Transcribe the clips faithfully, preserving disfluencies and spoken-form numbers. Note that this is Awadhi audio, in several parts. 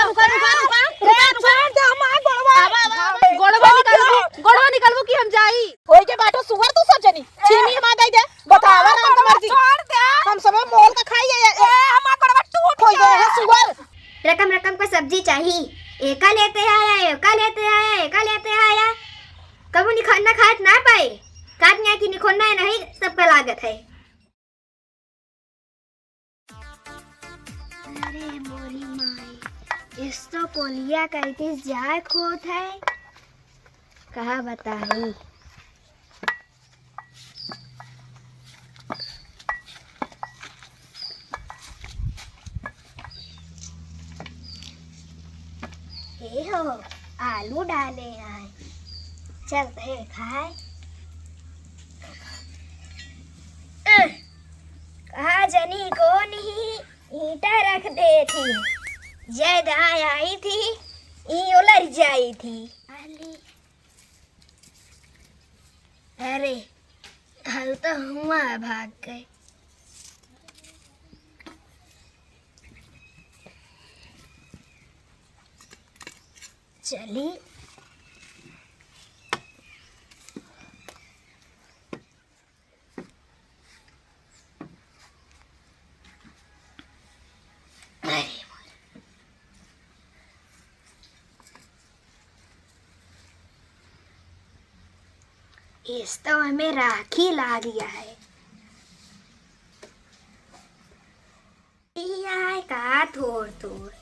रुका, रुका, रुका, रुका, रुका। छोड़ दे, हमार गोड़वा। आवा, आवा, आवा। गोड़वा निकालबू, गोड़वा निकालबू कि हम जाई? होई के बाटो सुअर तू सब जनी। छीमी हमार दे दे। बतावा राम का मर्जी। छोड़ दे। हम सब मोल का खाई है। ए, हमार गोड़वा टूट गया। होई गया है सुअर। रकम रकम का सब्जी चाही। एका लेते आया, एका लेते आया, एका लेते आया। कबू निखन्ना खात ना पाए। काट न्या कि निखन्ना है नहीं, सबका लागत है। अरे मोरी माई, इस तो कोलिया का इतिस जाए खोत है, कहा बताई। ए हो, आलू डाले आए, चलते खाए। अह, कहा जनी कौन ही ईंटा रख दे थी, जय दाय आई थी, ई उलर जाई थी। अरे, हम तो हुआ भाग गए। चली। इस तो हमें राखी लाग गया है। ई आय का थोर थोर।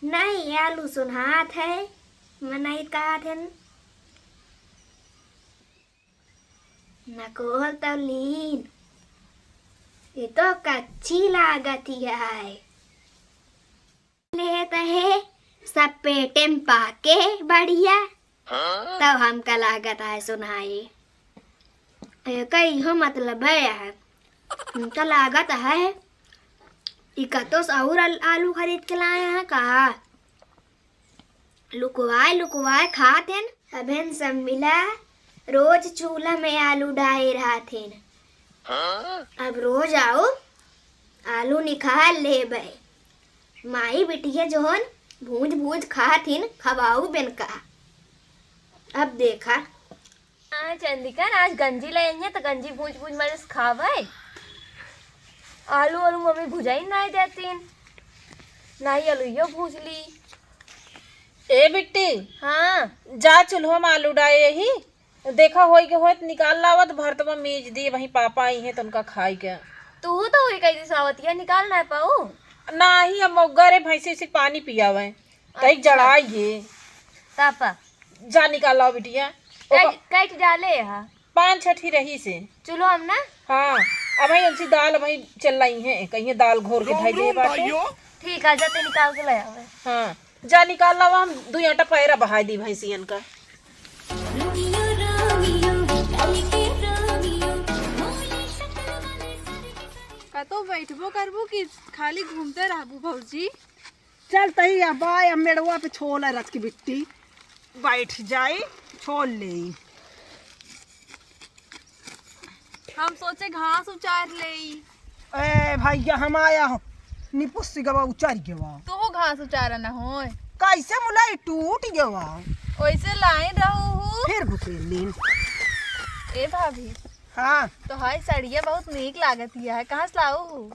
नहीं, आलू सुनहात है, मनई का थेन। नकोल तो लीन, ये तो कच्ची लागत ही है। लेत है, सब पेटे में पाके बढ़िया। तब हमका लागत है सुनाई। एका इहो मतलब है, हमका लागत है, ई कतो से और आल-, आलू खरीद के लाए हैं का? लुकवाए, लुकवाए खात हैं। अबेन सब मिला रोज चूल्हा में आलू डाए रहत हैं। अब रोज आओ, आलू निकाल लेबे। माई बिटिया जौन भूज भूज खात हिन, खवाऊ बेन का। अब देखा। हाँ, चंदिका, आज गंजी ले आई है, तो गंजी भूज भूज मजे से खावे। आलू, आलू मम्मी भुजाई नाई देतीन, नाई आलू यो भूज ली। ए बिट्टी, हाँ। जा चूल्हो में आलू डाए ही, देखा होई के होत निकाल लावत, भरतवा मीज दी, वहीं पापा आई हैं तो उनका खाई के। तू तो हुई कही सावतिया निकाल ना पाऊ। नाही, हम मौगा रे भैंसी से पानी पियावे, कहीं अच्छा। जड़ाई है। पापा। जा निकाल लाओ बिटिया। कई, ओका कई ठे डाले हा? पाँच छठी रही से। चलो हम ना। हाँ, अब वही उनसे दाल वही चल रही है, कहीं दाल घोर के धई दे बाटे। ठीक है, जाते निकाल के ले आवे। हाँ, जा निकाल लावा, हम दुई आटा पैरा बहाई दी भैंसियन का। कतो बैठबो करबू कि खाली घूमते रहबू भौजी? चल तही अब आए, अब मेड़वा पे छोल है रच के बिट्टी, बैठ जाई, छोल ले। हम सोचे घास उचार लेई। ए भैया, हम आया हो, निपुस गवा उचार गवा। तू घास उचारा ना होय। कैसे मुलाई टूट गवा? वैसे लाए रहू हूँ। फिर घुसेल लीन। ए भाभी। हाँ। तो हाय साड़िया बहुत नीक लागत है, कहाँ से लाऊ हूँ?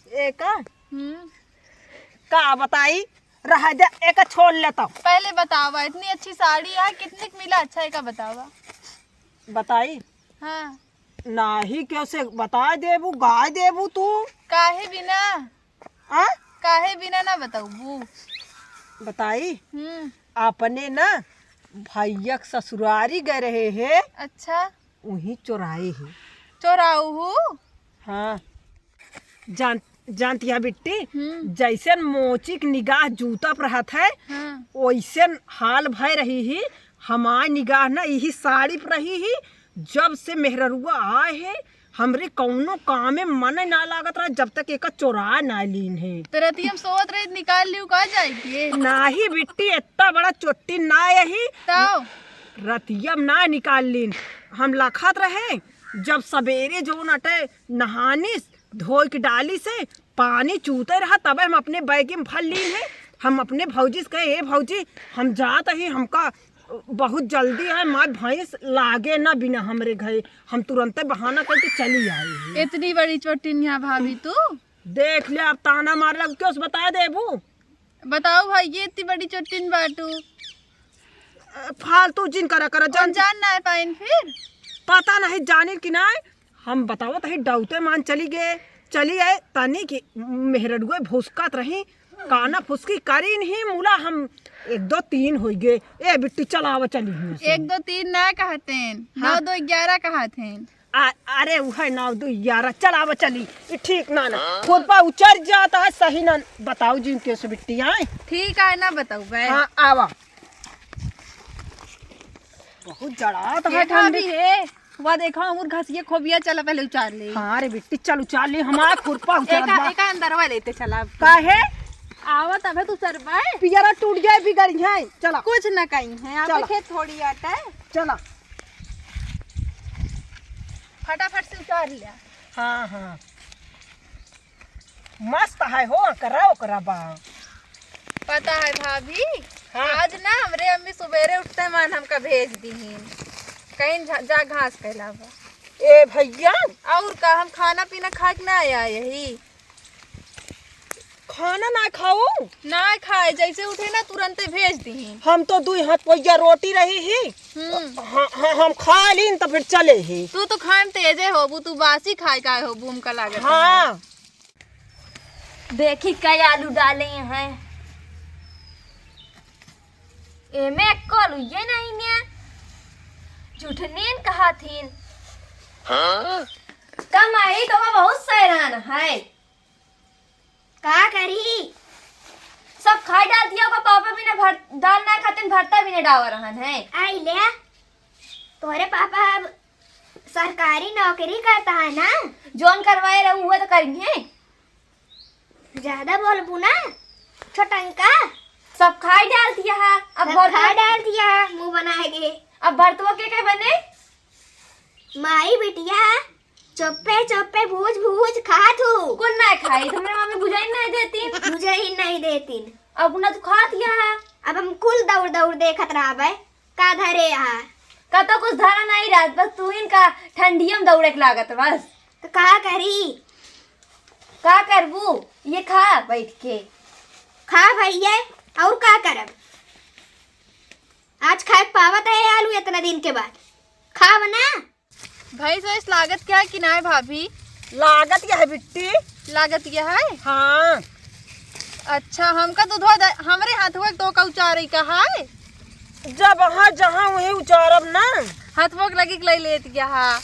एका? हम्म। का बताई? रह दे, एका छोड़ लेता। पहले बतावा, इतनी अच्छी साड़ी है, कितने क मिला अच्छा, एका बतावा। बताई? हाँ। नाही, क्यों से बता देबू, गाय देबू तू? काहे बिना? आ? काहे बिना ना बताऊबू? बताई? हम्म। अपने ना भैया के ससुरारी गए रहे हैं। अच्छा। उही चोराए ही। चोराऊ हूँ? हाँ। जान, जानती है बिट्टी, हम्म। जैसन मोची के निगाह जूता पर रहत है, हाँ। वैसन हाल भय रही ही। हमार निगाह ना यही साड़ी पर रही ही। जब से मेहररुआ आए है, हमरे कौनो काम में मन ना लागत रहा, जब तक एका चोरा ना लीन है। तो रतिया में सोवत रही, निकाल लियो, कहाँ जाए के? नाही बिट्टी, इतना बड़ा चोट्टी ना यही। तब? रतिया में ना निकाल लीन। हम लखत रहे, जब सबेरे जौन अटे नहानिस, धोई के डाली से, पानी चूते रहा, तबे हम अपने बैग में भर लीन है। हम अपने भौजी से कहे, "ए भौजी, हम जात ही, हमका बहुत जल्दी है, मार भैंस लागे ना बिना हमरे घरे।" हम तुरंते बहाना करके चली आई ही। इतनी बड़ी चोटिन यहाँ भाभी तू? देख ले, अब ताना मार लग, क्यों से बता देबू? बताओ भाई, ये इतनी बड़ी चोटिन बाटू। अ, फालतू जिन करा, करा, जान अनजान ना है पाइन फिर? पता नहीं जानिन कि नहीं, हम बतावत ही डौते मान चली गए, चली आए, तनी कि मेहरडुए भुसकत रही, काना फुसकी करी नहीं मुला, हम एक दो तीन होई गए। ए बिट्टी, चल आवा, चली हियां से। एक दो तीन ना कहतेन, हाँ। नौ दो ग्यारह कहतेन। आ, अरे उहे नौ दो ग्यारह, चल आवा, चली। ई ठीक ना ना, खुरपा उचर जात है, सही ना। बताओ जिन के से बिट्टी आए। ठीक है ना, बताओ बे। हाँ, आवा। बहुत जड़ात है ये ठंडी। भाभी है, वह देखा, हमर घसिया खोबिया, चला पहले उचार ले। हाँ रे बिट्टी, चल उचार ले, हमार खुरपा उचार एका, बा। एका अंदरवा लेते चला। काहे? आवा तबे तू चरबे। पियरा टूट जाए, बिगड़ जाए, चला। कुछ ना कहीं है, आप चला। खेत थोड़ी आटा है। चला। फटाफट से उचार लिया। हाँ, हाँ। मस्त है हो, अकरा ओकरा बा। पता है भाभी, हाँ। आज ना हमरे अम्मी सुबेरे उठते मान हमका भेज दीहिन, कहीं झा-, जा घास कहला बा। ए भैया। और का, हम खाना पीना खा के ना आया यही। खाना ना खाओ? ना खाए, जैसे उठे ना तुरंते भेज दीहिन। हम तो दुई हाथ पहिया रोटी रही ही। हम्म। हाँ, हाँ, हम खा लीन तो फिर चले ही। तू तो खाए में तेजे होबू, तू बासी खाए का होबू, हमका लागत है। हाँ। देखी कई आलू डाले हैं। एमे एको आलू ये नहीं ने। झूठनेन कहा थीन। हाँ? का माई तो बहुत सैरान है। का करी? सब खाई डाल दिया, ओकर पापा भी ना भर-, दाल ना खाते, भरता भी ना डावा रहन है। आई ले, तोहरे पापा अब सरकारी नौकरी करता है ना? जौन करवाए रहू, उहे तो करिहे। ज्यादा बोलबू ना, छोटंका। सब खाई डाल दिया है, अब सब भरतवा खा डाल दिया है, मुंह बनाए के। अब भरतवा के के बने? माई बिटिया, चुप्पे चुप्पे भूज भूज खात हूँ। कौन ना खाई? तुमरे मम्मी भुजाई नहीं देती। भुजाई नहीं देती। अब ना तू खात या है। अब हम कुल दौड़ दौड़ देखत रहबे। का धरे हा? कतो कुछ धरा नहीं रहत, बस तू इनका ठंडिया में दौड़े के लागत बस। तो का करी? का करबू? ये खा बैठ के। खा भैया, और का करब? आज खाए के पावत है आलू इतना दिन के बाद। खाब ना। भैंस वैंस लागत क्या है कि नाय भाभी? लागत क्या है बिट्टी? लागत क्या है? हाँ। अच्छा, हमका दूधवा दे, हमरे हाथवा के तो का उचारे का है? जब हाँ जहाँ वही उचारब ना। हाथवा के लगी के ले लेत क्या है?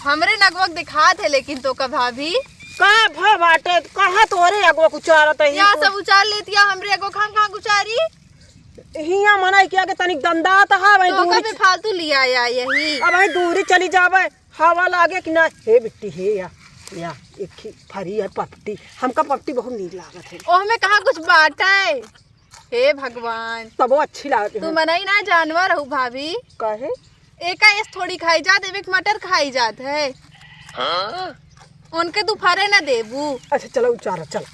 हमरे नगवा के दिखात है लेकिन तो का भाभी। का भ बाटे, कहाँ तोरे अगवा के उचारत है? या सब उचार लेत या, हमरे अगवा के हम कहाँ के उचारी? हियां मनई के आगे तनिक दंदात हा, वहीं तो दूरी का च-, फालतू लिया या यही। अब वहीं दूरी चली जावे, हवा लागे कि ना। हे बिट्टी, हे या, या, एक ही फरी है पपटी। हमका पपटी बहुत नीक लागत है। ओह में कहाँ कुछ बाटे? हे भगवान। तबो अच्छी लागत है। तू मनई ना जानवर हो भाभी। काहे? एका एस थोड़ी खाई जात, एमे के मटर खाई जात है। हाँ? उनके तू फरे ना देबू। अच्छा चलो उचारा, चल।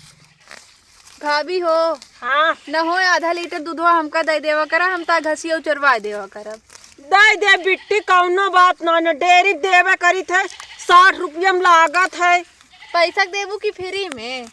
भाभी हो, हाँ। न हो आधा लीटर दूधवा हमका दे देवा करा, हम ता घसिया उचरवा देवा करब। दे दे बिट्टी, कौनो बात ना, न डेयरी देवे करी थे, साठ रुपया में लागत है। पैसा देबू की फ्री में?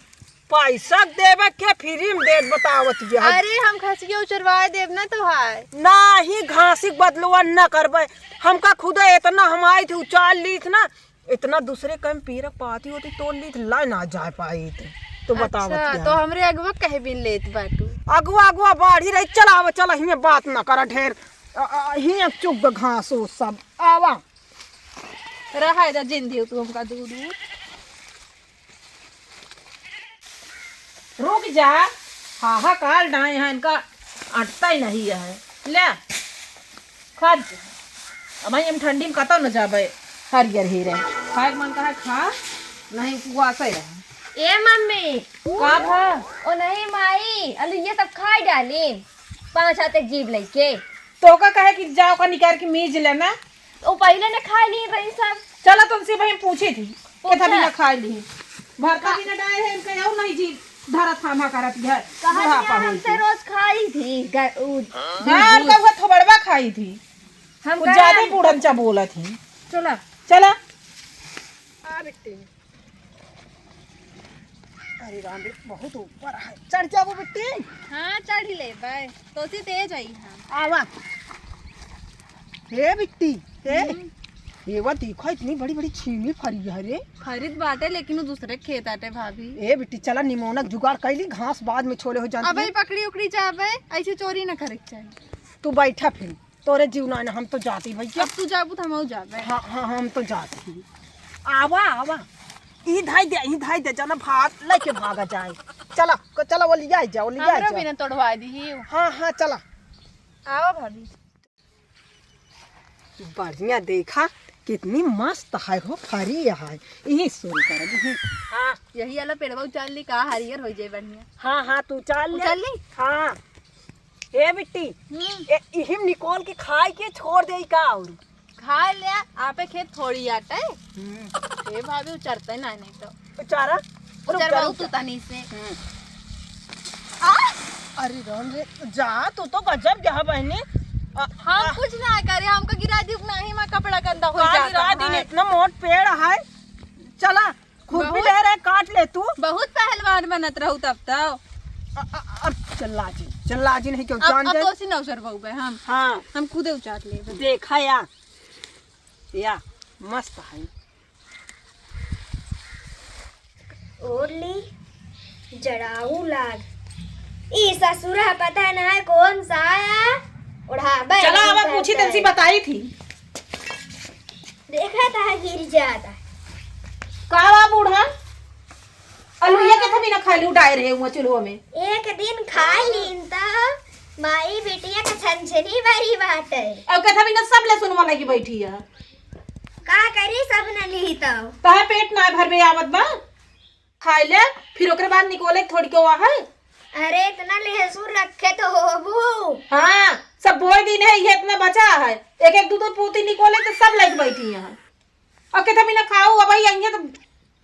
पैसा देवे के फ्री में देत बतावत ये हम। अरे हम घसिया उचरवा देब ना तोहार। नाही घासी के बदलवा न करबे, हमका खुदे इतना हम आई थे उचार ली थे ना, इतना दूसरे कम पीरक पाती होती तोड़ ली, ला ना जा पाई थे। तो बतावत अच्छा, क्या? तो हमरे अगवा कहे बिन लेत बाटू। अगवा, अगवा बाढ़ी रही, चल आवा, चल, हियां बात ना करा ढेर। अ, अ, हियां चुग घास हो सब, आवा। रहा जा जिन दियो तू हमका दूर दूर। रुक जा, हाहाकार डाए हैं, इनका अटता ही नहीं है। ले, खा दे। अब भाई हम ठंडी में कतौ न जाबे, हरियर ही रहे। खाए के मन कहा खा, नहीं उपवास ही रहे। ए मम्मी। का भा? ओ नहीं माई, अलू ये सब खाई डाली, पाँच हाथे जीभ लइके। तो का कहे कि जाओ का निकाल के मीज लेना। ओ पहिले न खाई ली रही सब। चला तुमसे भाई पूछी थी, पूछा। कितना भी ना खाई ली। भरता का- बिना डाए है, इनका यूं नहीं जी धरत थामा करत घर। कहा बुढ़ापा कि होई हमसे थी। रोज खाई थी, ग-, उ, हाँ, दूध। कौआ थोबड़वा खाई थी। हम कुछ कहे ज्यादा हम बूढ़न चा बोलत ही। चला। चला। आ बिट्टी। अरे राम रे, बहुत ऊपर है। चढ़ जाबो बिट्टी। हाँ, चढ़ ही लेबै। तो सी तेज आई हम। आवा। हे बिट्टी, हे। हम्म। ये वा देखो, इतनी बड़ी बड़ी छीमी फरी है रे। फरित बाटे, लेकिन वो दूसरे खेत आटे भाभी। ए बिट्टी, चला निमोनक जुगाड़ कैली, घास बाद में छोले हो जाती अबे है। पकड़ी उकड़ी जाबे, ऐसे चोरी न करे के चाहिए। तू बैठा फिर, तोरे जीव ना, हम तो जाती भैया। अब तू जाबू तो हमहू जाबे। हाँ, हाँ, हम तो जाती। आवा, आवा। ई धाई दे, ई धाई दे, जना भाग, लेके भागा जाए। चला, क-, चला, वो लिया जाओ, लिया हमरो जाओ। बिना तोड़वा दी। हाँ, हाँ, चला। आवा भाभी। बढ़िया देखा, कितनी मस्त है हो, फरी है। यही शुरू कर दी। हाँ, यही वाला पेड़वा उचाल ली, का हरियर हो जाए बढ़िया। हाँ, हाँ, तू उचाल ले। उचाल ली? हाँ। ए बिट्टी, हम्म। ए, इहिम निकोल के खाए के छोड़ दे का और? खाए ले, आपे खेत थोड़ी आटे। हम्म। ए भाभी, उचरते ना, नहीं तो। उचारा? रुक उचर जा, बहुत रुक जा। उतनी से। हम्म। आ? अरे राम रे, जा, तू तो गजब गया बहनी। आ, हम आ। कुछ ना करे, हमका गिरा दी, नहीं, मैं कपड़ा गंदा हो का जाता गिरा दी, है। इतना मोट पेड़ है। चला, खुरपी बहुत, ले रहे, काट ले तू। बहुत पहलवान बनत रहू तब तो। अ, अ, अब चल्ला जी, चल्ला जी नहीं क्यों अब, जान अब जाए? तो सी ना उचर पाऊबे हम। हाँ। हम खुदे उचार लेबे। देखा या, या, मस्त है। ओढ़ ली, जड़ाऊ लाग। ई ससुरा पता ना है कौन सा आया, ओढ़ाबे चला, नहीं अब पूछी, करता तनसी है। बताई थी। देखा था गिर जाता। का बा बूढ़ा? अलुइया के थमी ना खाली उठाए रहे हुआ चूल्हो में। एक दिन खा लीन त माई बिटिया के छनछनी भरी बाटे। अब के थमी ना सब ले सुनवा लगी बैठी है। का करी, सब न ली तो। तोहर पेट ना भरबे आवत बा, खाए ले, फिर ओकरे बाद निकोले थोड़ी के हुआ है। अरे, इतना लहसुन रखे तो होबू। हाँ, सब बोए दिन है, ये इतना बचा है, एक एक दू दू पूती निकोले तो सब लेके बैठी है। और कितना भी ना खाऊ, अब आई आइए तो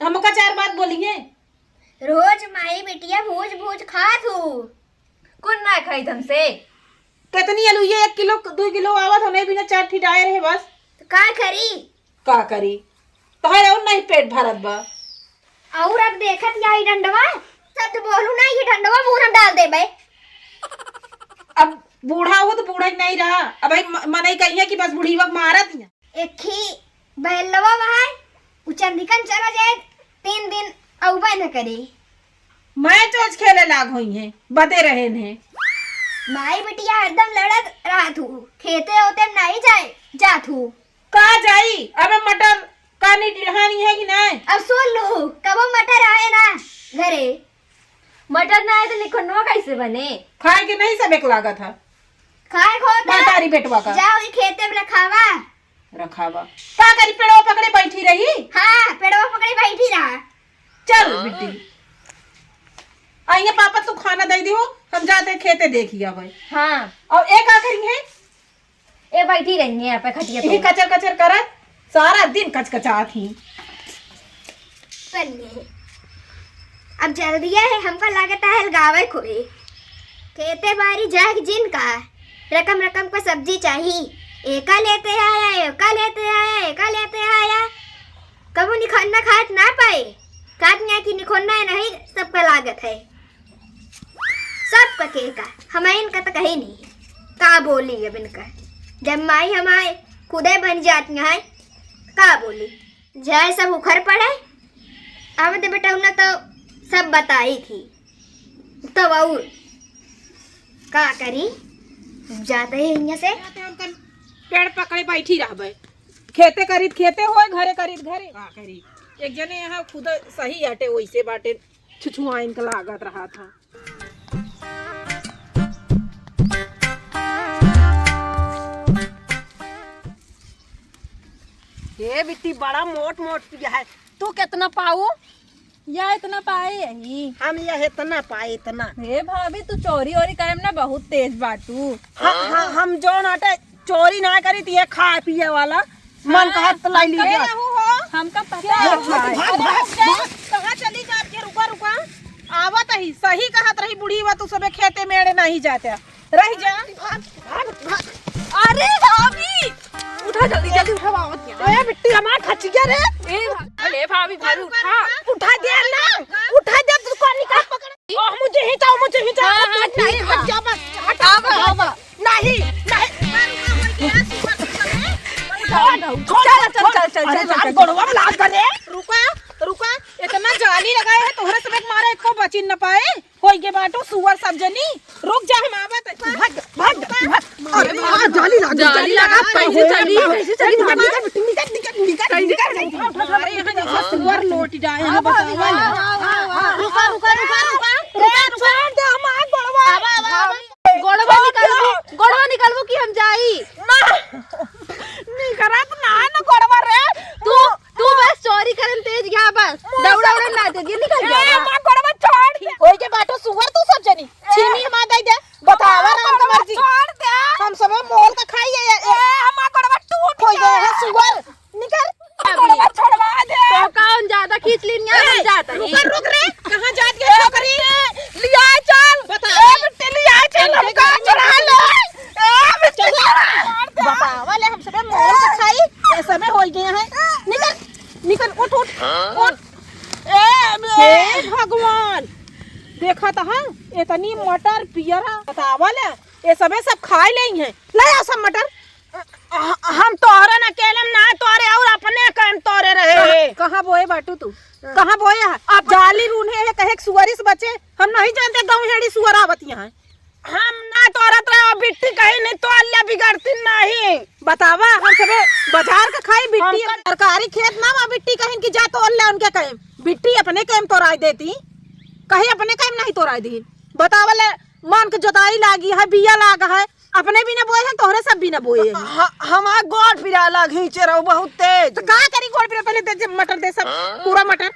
हमका चार बात बोलिए। रोज माई बिटिया भूज भूज खात हूँ। कौन ना खाई हमसे? कितनी आलू ये एक किलो, दो किलो आवत हो, नहीं बिना चार ठिठाए रहे बस। तो का करी? का करी? तोहरे और नहीं पेट भरत बा। और अब देखत या ई डंडवा, सब तो बोलू ना, ये डंडवा मुंह में डाल देबे। अब बूढ़ा हो तो बूढ़ा ही नहीं रहा। अब भाई म-, मनई कहिए कि बस बुढ़ीवा के मारा दिया। एक ही बैलवा बहाय, उ चंदिकन चला जाए, तीन दिन अउबे न करे। मैच वैच खेले लाग होई है, बदे रहे ने। माई बिटिया हरदम लड़त रहत हूँ, खेते ओते नहीं जाए, जात हूँ। का जाई? अबे मटर कानी डिढ़ानी है कि नहीं? अब सुन लू, कबो मटर आए ना घरे। मटर ना आए तो निखन्नवा कैसे बने? खाए के नहीं सब एक लागत है। खाए को होता। महतारी बेटवा का। जाओ ई खेते में रखावा। रखावा। का करी, पेड़वा पकड़े बैठी रही? हाँ, पेड़वा पकड़े बैठी रहा। चल बिट्टी, आइए पापा, तू खाना दे दी हो, हम जाते हैं खेते देखी आवे। हाँ। और एक आखिरी है, ए बैठी रही है यहाँ पे खटिया यही पे। कचर कचर करत, सारा दिन कचकचात ही। बनिए। अब जल्दी है, हमका लागत है हलगावे कोई। खेते बारी जाग जिन का, रकम रकम का सब्जी चाही। एका लेते आया, एका लेते आया, एका लेते आया। कबो निखन्ना खात ना पाए। काट न्या की निखन्ना नहीं, सबका लागत है। सब कके का, हमाइन का तो कहीं नहीं। का बोली अब इनका? जब माई हमारे खुदे बन जाती हैं, का बोली? जाए सब उखर पड़े। अब तो बेटा उन्हें तो सब बताई थी। तो और का करी? जाते ही यहाँ से। जाते हम कन पेड़ पकड़े बैठी रहबे। खेते करीत खेते होए, घरे करीत घरे। का करी? एक जने यहाँ खुद सही हटे, वैसे बाटे छुछुआइन का लागत रहा था। हे बिट्टी, बड़ा मोट मोट पिया है, तू कितना पाऊ? या इतना पाए यही। हम यह इतना पाए, इतना। हे भाभी, तू चोरी ओरी करे में ना बहुत तेज बाटू। हाँ, हाँ, हम जौन आटे चोरी ना करी, तो ये खाए पिए वाला मन हाँ, कहत तो लाई हम ली कहे जा। रहू हो, हमका पता है। भाग, भाग, अरे, भाग, रुक जा। भाग। कहाँ चली जात के? रुका, रुका। आवत ही, सही कहत रही बूढ़ी, वा तू सबे खेते मेड़े नहीं जाते। रह जा। अरे भाभी, उठा जल्दी, जल्दी उठा, आवत है। ए बिट्टी, हमार खचिया रे। ए भा-, अरे भाभी, भाभी, उठा। उठा दे ना, उठा दे, तू कौन निकाल पकड़। ओ, मुझे ही जाओ, मुझे ही जाओ। हाँ, हाँ, ठीक बा। जा बस, हट, आवा, आवा। नहीं, नहीं। छोड़, छोड़, चल, चल, छोड़। चल, चल, अरे चल, राम, चल, गोड़वा में लाग गले। रुका, रुका, इतना जाली लगाए है, तोहरे सबे के मारे एको बचिन न पाए। होई गे बाटू सुअर सब जनी। रुक जा, हम आवत है। भाग, भाग, भाग। अरे बाप, जाली लाग गई, जाली जाली लाग गई। कैसे चली, कैसे चली, भाग, भाग। निकल, निकल, निकल, निकल, निकल। हमारे यहाँ जैसा सुअर लोट जाए, हाँ, बतावा ना। हाँ, हाँ, हाँ, हाँ। रुका, रुका, रुका, रुका, रुका, रुका। छोड़ दे, हमार गोड़वा। आवा, आवा, आवा। गोड़वा निकालबू, गोड़वा निकालबू कि हम जाई? ना, निकरत ना है ना गोड़वा रे। तू, तू बस चोरी करन तेज गया बस। दौड़ा उड़ा ना तेज, ये निकल ए, गया। हमार गोड़वा छोड़ दे। होई गे बाटू सुअर तू सब जनी। छीमी हमार दे दे। बतावा राम के मर्जी। छोड़ दे। हम सब मोल का खाई है, ए, ए, हमार गोड़वा टूट होई गया। गए है सुअर। निकल। गोड़वा छोड़वा दे। तो कौन ज्यादा खींच ली, नहीं ए, हम जाता ही। रुक, रुक रे। कहाँ जात गए छोकरी? लिया चल। बता। ए, बिट्टी लिया चल, हमका चुरा ले। ए, बिट्टी चल। छोड़ दे। बतावा ले, हम सबे मोल का खाई, ये सबे होई गए हैं। निकल, निकल, उठ, उठ, उठ। ए, हे भगवान, देखा तो हाँ, इतनी मटर पियरा। बतावा ले, ये सबे सब खाए लेई हैं। ले आ सब मटर। ह-, हम तोहरे न अकेले में ना तोरे और अपने कम तोरे रहे। कहाँ, कहाँ बोए बाटू तू? कहाँ बोए है? अब जाली रून्हे है, कहे के सुअरिस बचे। हम नहीं जानते गाँव हेड़ी सुअर आवत यहाँ। हम ना तोरत रहे, बिट्टी कहीं नहीं तोर ले बिगड़ती नहीं। बतावा, हम सबे बाजार का खाई बिट्टी। हम सरकारी खेत ना वा बिट्टी कहीं की जा तोर ले उनके कहीं। बिट्टी अपने कहीं तोराई देती, कहीं अपने कहीं नहीं तोराई दी। बतावा ले, मन के जोताई लागी है, बिया लाग है, अपने भी ना बोए हैं, तोहरे सब भी ना बोए हैं। ह-, हमार गोड़ पिराला घींचे रहो बहुत तेज। तो का करी गोड़ पिरा, पहले दे, दे मटर दे सब, पूरा मटर।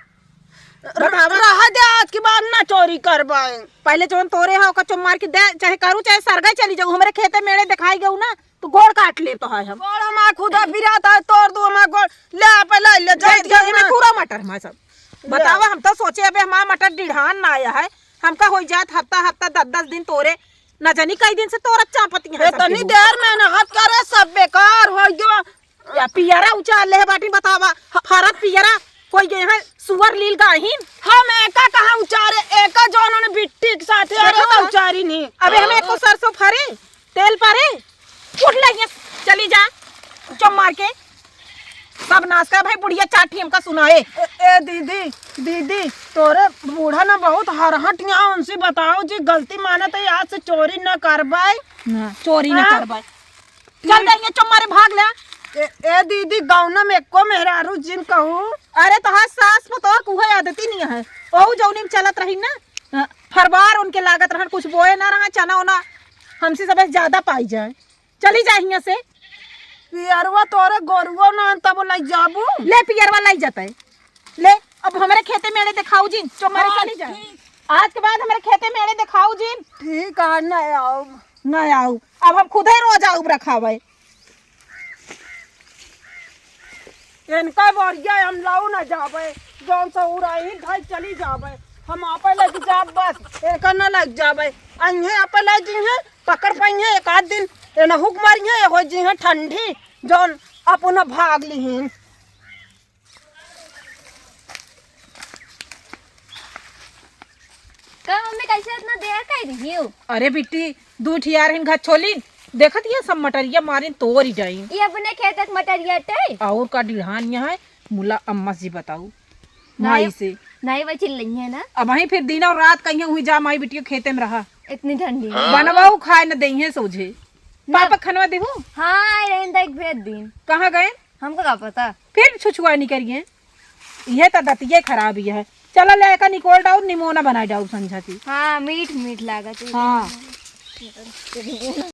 बतावा। रह दे, आज के बाद ना चोरी करबाए। पहले जौन तोरे है, ओकर चुम मार के दे, चाहे करू, चाहे सरगा चली जाऊ, हमरे खेते मेड़े दिखाई गऊ ना, तो गोड़ काट ले तो है हम। गोड़ हमार खुदा पिरात है, तोड़ दू हमार गोड़, ले आ पहले ले, ले, जाइत ले, गई ना। पूरा मटर हमार सब। ले। बतावा, हम तो सोचे अबे हमार मटर डिढ़ान ना आया है, हमका होई जात हफ्ता हफ्ता दस दस दिन तोरे, न जानी कई दिन से तोरत चापती है ए, सब तनी केहू। देर मेहनत करे, सब बेकार हो गयो। या पियरा उचार ले बाटी, बतावा, ह-, फरत पियरा होई गए हैं, सुअर लील गाहिन। हम एका कहाँ उचारे, एका जौन उन्हें बिट्टी के साथे अरे देखो तो ना। उचारी नहीं। अबे हमें एको सरसों फरे, तेल परे, उठ ले हियाँ, चली जा, चुम मार के। सब नाश कर भाई, बुढ़िया चाटी हमका सुनाए। ए, ए दीदी, दीदी, तोरे बूढ़ा ना बहुत हरहट यहाँ, उनसे बताओ जी, गलती मानत है, आज से चोरी न करबाए। ना, चोरी न हाँ? करबाए। चल दे, ये चुम्मा रे, भाग ले। ए, ए दीदी, गौना में एको मेहरारू जिन कहू। अरे, तोहार सास पतोह के उहे आदती नहीं है। ओहू जौनी में चलत रही ना, हाँ, हर बार उनके लागत रहन, कुछ बोए ना रहा, चना ओना हमसे सबसे ज्यादा पाई जाए। चली जा हियां से। पियरवा तोरे गोरुओ ना तब लग जाबू। ले, पियरवा लग जाता है। ले, अब हमरे खेते मेड़े दिखाऊ जिन, चुम्मा रे हाँ, चली जा। ठीक। आज के बाद हमरे खेते मेड़े दिखाऊ जिन। ठीक है, ना आऊ। ना आऊ। अब हम खुदे रोज आऊ रखावे। इनका बोरिया हम लाऊ ना जावे, जौन से उड़ाई धई चली जावे। हम आपे लग जाब बस, इनका ना लग जावे। अइहे आपे लग जिहे, पकड़ पइहे एक आध दिन, एना हुक मारिहे, हो जिहे ठंडी, जौन अपना भाग लिहिन। का मम्मी, कैसे इतना देर कर रही हो? अरे बिट्टी, दू ठियार हिन घचोलिन, देखत ये सब मटरिया मारिन तोरी डाइन। ये अपने खेत के मटरिया टे? और का डिढ़ान यहाँ है, मुला अम्मा जी बताऊ। नहीं, माई से। नहीं, वो चिल्लइहे ना। अब वहीं फिर दिन और रात कहीं हुई जा, माई बिटिया खेते में रहा। इतनी ठंडी में। बनवाऊ खाए न देइहे सोझे। ना। पापा खनवा देहू? हाँ, आए रहन तो एक भेज दिन। कहाँ गए? हमको का पता। फिर छुछुआनी करिए। यह तो दतिये खराब ही है। चला ले का निकोल डाऊ, निमोना बनाए डाऊ संझा की। हाँ, मीठ मीठ लागत है। हाँ।